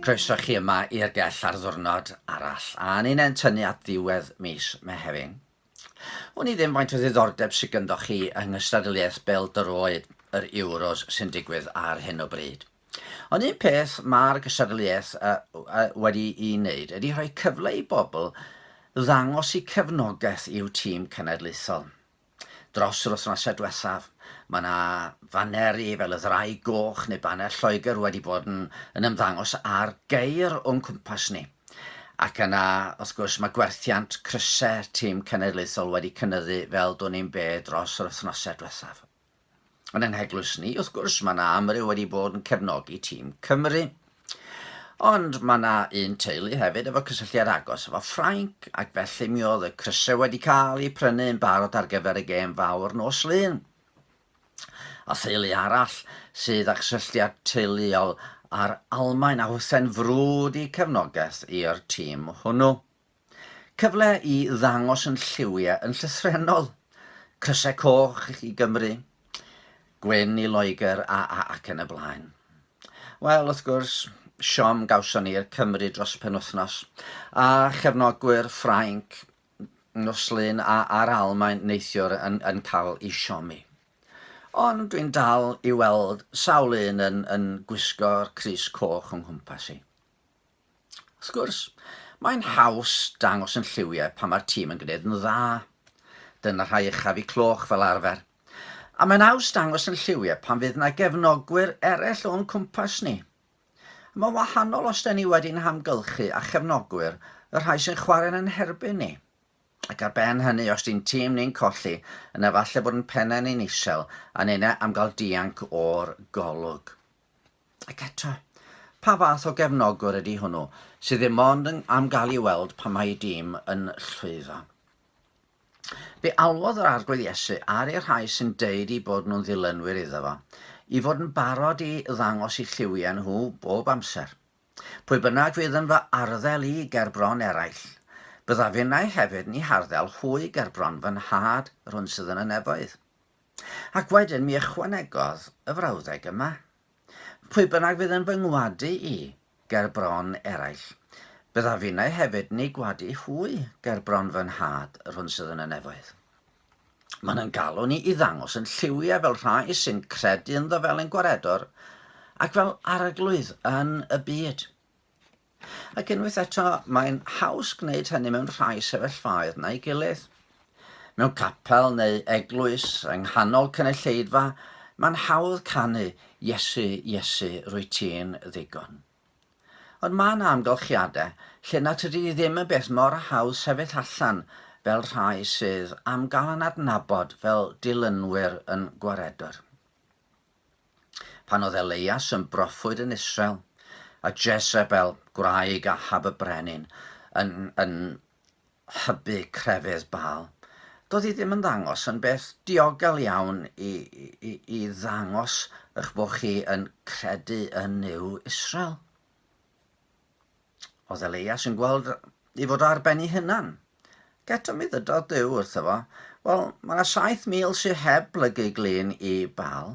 Croeso chi yma i'r gell ar ddwrnod arall, a ni'n entynnu at ddiwedd mis Mehefin. Wn i ddim faint o ddiddordeb sydd gynddo chi yng nghystadleuaeth bêl-droed yr Euros sy'n digwydd ar hyn o bryd. Ond un peth mae'r gystadleuaeth uh, uh, wedi i wneud ydy rhoi cyfle i bobl ddangos eu cefnogaeth i'w tîm cenedlaethol. Dros yr wythnosau diwethaf, mae yna faneri fel y Ddraig Goch neu Baner Lloegr wedi bod yn, yn ymddangos ar geir o'n cwmpas ni. Ac yna, wrth gwrs, mae gwerthiant crysau tîm cenedlaethol wedi cynyddu fel dwn i'n be dros yr wythnosau diwethaf. Yn ein heglwys ni, wrth gwrs, mae yna amryw wedi bod yn cefnogi tîm Cymru. Ond mae yna un teulu hefyd efo cysylltiad agos efo Ffrainc, ac felly mi oedd y crysau wedi cael eu prynu yn barod ar gyfer y gêm fawr nos Lun. A theulu arall sydd â chysylltiad teuluol â'r Almaen a hwthen frwd i cefnogaeth i'r tîm hwnnw. Cyfle i ddangos yn lliwiau yn llythrennol. Crysau coch i Gymru, gwyn i Loegr a, a, ac yn y blaen. Wel, wrth gwrs, siom gawson ni'r Cymru dros y penwythnos, a chefnogwyr Ffrainc nos Lun a, a'r Almaen neithiwr yn, yn cael eu siomi. Ond dwi'n dal i weld sawl un yn, yn gwisgo'r crys coch o'n nghwmpas i. Wrth gwrs, mae'n haws dangos yn lliwiau pan mae'r tîm yn gwneud yn dda. Dyna'r rhai uchaf i cloch fel arfer. A mae'n haws dangos yn lliwiau pan fydd yna gefnogwyr eraill o'n cwmpas ni. Mae'n wahanol os da ni wedi'n hamgylchu â chefnogwyr y rhai sy'n chwarae'n yn herbyn ni. Ac ar ben hynny, os di'n tîm ni'n colli, yna falle bod yn pennau ni'n isel a ninne am gael dianc o'r golwg. Ac eto, pa fath o gefnogwr ydy hwnnw sydd ddim ond yn, am gael ei weld pan mae ei dîm yn llwyddo? Fe alwodd yr Arglwydd Iesu ar i'r rhai sy'n deud eu bod nhw'n ddilynwyr iddo fo, i fod yn barod i ddangos eu lliwiau nhw bob amser. Pwy bynnag fydd yn fy arddel i ger bron eraill, byddaf innau hefyd yn eu harddel hwy ger bron fy Nhad, yr hwn sydd yn y nefoedd. Ac wedyn mi ychwanegodd y frawddeg yma, Pwy bynnag fydd yn fy ngwadu i ger bron eraill, byddaf finnau hefyd yn eu gwadu hwy ger bron fy Nhad, yr hwn sydd yn y nefoedd. Mae'n yn galw ni i ddangos yn lliwiau fel rhai sy'n credu ynddo fel ein gwaredwr ac fel arglwydd yn y byd. Ac unwaith eto, mae'n haws gwneud hynny mewn rhai sefyllfaoedd na'i gilydd. Mewn capel neu eglwys, yng nghanol cynulleidfa, mae'n hawdd canu 'Iesu, Iesu, rwyt ti'n ddigon'. Ond mae yna amgylchiadau lle nad ydy hi ddim yn beth mor hawdd sefyll allan fel rhai sydd am gael yn adnabod fel dilynwyr yn gwaredwr. Pan oedd Eleias yn broffwyd yn Israel, a Jezebel, gwraig Ahab y brenin, yn, yn hybu crefydd Baal, doedd hi ddim yn ddangos yn beth diogel iawn i, i, i ddangos eich bod chi yn credu yn Nuw Israel. Oedd Eleias yn gweld ei fod ar ben ei hunan. Ac eto mi ddydodd Duw wrtho fo, Wel, mae yna 7,000 sydd heb blygu glin i Baal.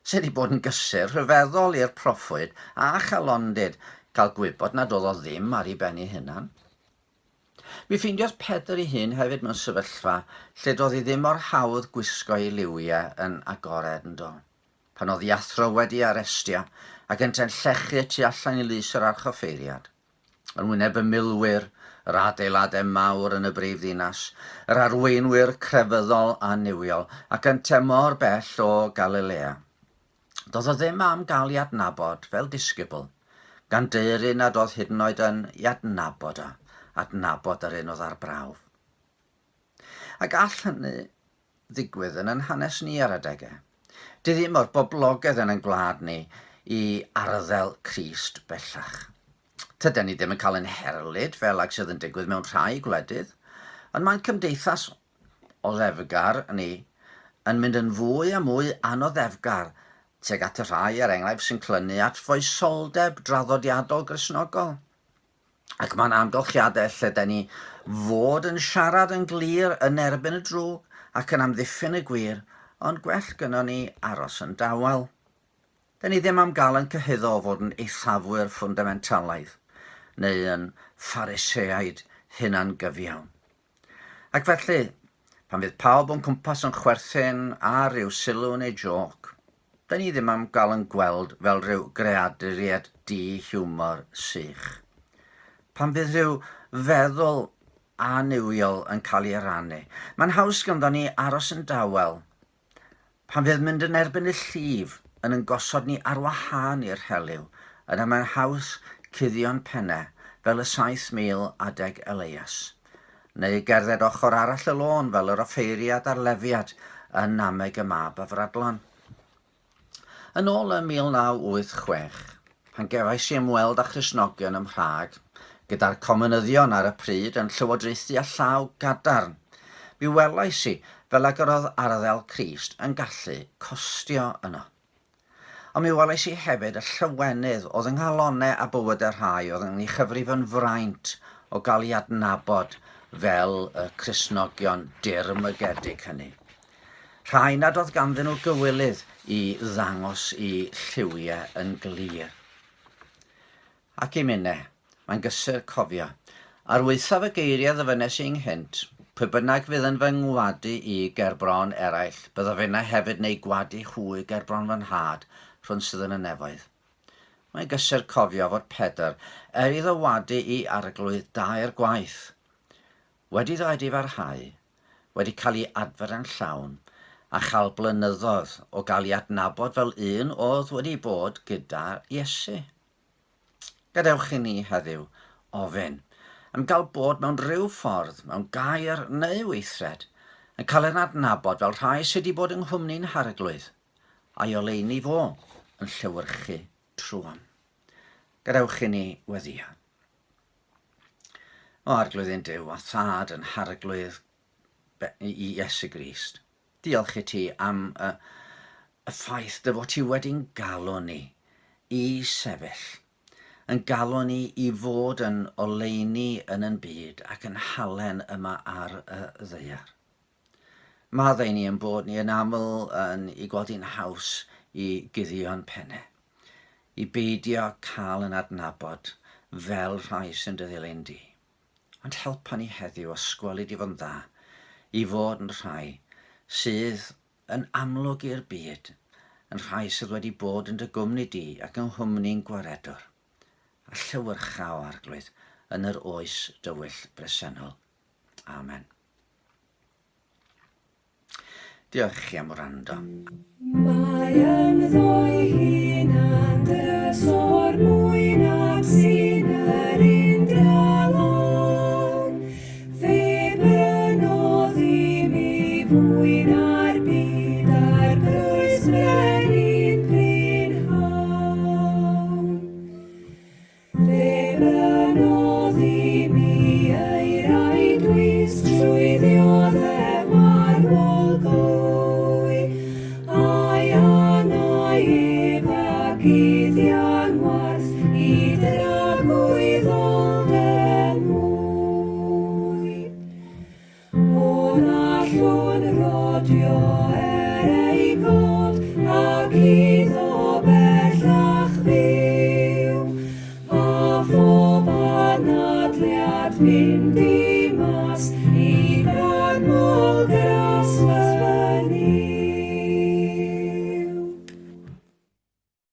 Sydd wedi bod yn gysur rhyfeddol i'r proffwyd a chalondid cael gwybod nad oedd o ddim ar ei ben ei hunan. Mi ffeindiodd Pedr ei hun hefyd mewn sefyllfa lle doedd hi ddim mor hawdd gwisgo ei liwiau yn agored yn do? Pan oedd ei athro wedi arestio ac yntau'n llechu y tu allan i lys yr archoffeiriad. Yn wyneb y milwyr, yr adeiladau mawr yn y brif ddinas, yr arweinwyr crefyddol a nuwiol, ac yntau mor bell o Galilea. Doedd o ddim am gael ei adnabod fel disgybl, gan daeru nad oedd hyd yn oed yn ei adnabod o, adnabod yr un oedd ar brawf. Ac all hynny ddigwydd yn ein hanes ni ar adegau. Di ddim mor boblogaidd yn ein gwlad ni i arddel Crist bellach. Tyden ni ddim yn cael ein herlid fel ag sydd yn digwydd mewn rhai gwledydd, ond mae'n cymdeithas oddefgar ni yn mynd yn fwy a mwy anoddefgar tuag at y rhai, er enghraifft, sy'n clynu at foesoldeb draddodiadol Gristnogol. Ac mae'n amgylchiadau lle da ni fod yn siarad yn glir yn erbyn y drwg ac yn amddiffyn y gwir, ond gwell gynnon ni aros yn dawel. Da ni ddim am gael ein cyhuddo o fod yn eithafwyr ffwndamentalaidd neu yn Phariseaid hunangyfiawn. Ac felly, pan fydd pawb o'n cwmpas yn chwerthin ar ryw sylw neu jôc, da ni ddim am gael yn gweld fel rhyw greaduriaid di-hiwmor sych. Pan fydd rhyw feddwl annuwiol yn cael ei rannu, mae'n haws ganddo ni aros yn dawel. Pan fydd mynd yn erbyn y llif yn yn gosod ni ar wahân i'r rhelyw, yna mae'n haws cuddio'n penne fel y 7,000 adeg Eleias. Neu gerdded ochr arall y lôn fel yr offeiriad a'r Lefiad yn Nameg y Mab Afradlon. Yn ôl ym 1986, pan gefais i ymweld â Christnogion ym Mhrâg, gyda'r Comiwnyddion ar y pryd yn llywodraethu â llaw gadarn, mi welais i fel ag yr oedd arddel Crist yn gallu costio yno. Ond mi welais i hefyd y llawenydd oedd yng nghalonnau a bywydau rhai oedd yn ei chyfrif yn fraint o gael ei adnabod fel y Cristnogion dirmygedig hynny. Rhai nad oedd ganddyn nhw gywilydd i ddangos i lliwiau yn glir. Ac i minne, mae'n gysur cofio, ar waethaf y geiriau ddyfynnes i ynghynt, pwy bynnag fydd yn fy ngwadu i ger bron eraill, byddaf innau hefyd yn eu gwadu hwy ger bron fy Nhad, rhwn sydd yn y nefoedd. Mae'n gysur cofio fod Pedr, er iddo wadu i Arglwydd dair gwaith, wedi iddo edifarhau, wedi cael ei adfer yn llawn, a chael blynyddoedd o gael ei adnabod fel un oedd wedi bod gyda Iesu. Gadewch i ni heddiw ofyn am gael bod mewn rhyw ffordd, mewn gair neu weithred, yn cael ein adnabod fel rhai sydd wedi bod yng nghwmni'n Harglwydd, a'i oleuni fo yn llewyrchu trwom. Gadewch i ni weddïo. O Arglwydd ein Duw a Thad yn Harglwydd i Iesu Grist, diolch i ti am y, y ffaith dy fod ti wedi'n galw ni i sefyll, yn galw ni i fod yn oleuni yn yn byd ac yn halen yma ar y ddaear. Maddau ni ein bod ni yn aml yn ei gweld hi'n haws i guddio'n pennau, i beidio cael yn adnabod fel rhai sy'n dy ddilyn di. Ond helpa ni heddiw, os gweli di fo'n dda, i fod yn rhai sydd yn amlwg i'r byd, yn rhai sydd wedi bod yn dy gwmni di ac yng nghwmni'n Gwaredwr, a llewyrcha, o Arglwydd, yn yr oes dywyll bresennol. Amen. Diolch i chi am wrando. Mae ynddo'i hunan drysor mwy nag sy'n yr un dralawn. Fe brynodd i mi fwy na'r byd a'r groes brenin prynhawn. Fe brynodd i mi eirau dwys trwy ddioddef marwol glwy, a'i angau ef a guddian warth i dragwyddoldeb mwy. O'n allwn rodio er ei golau.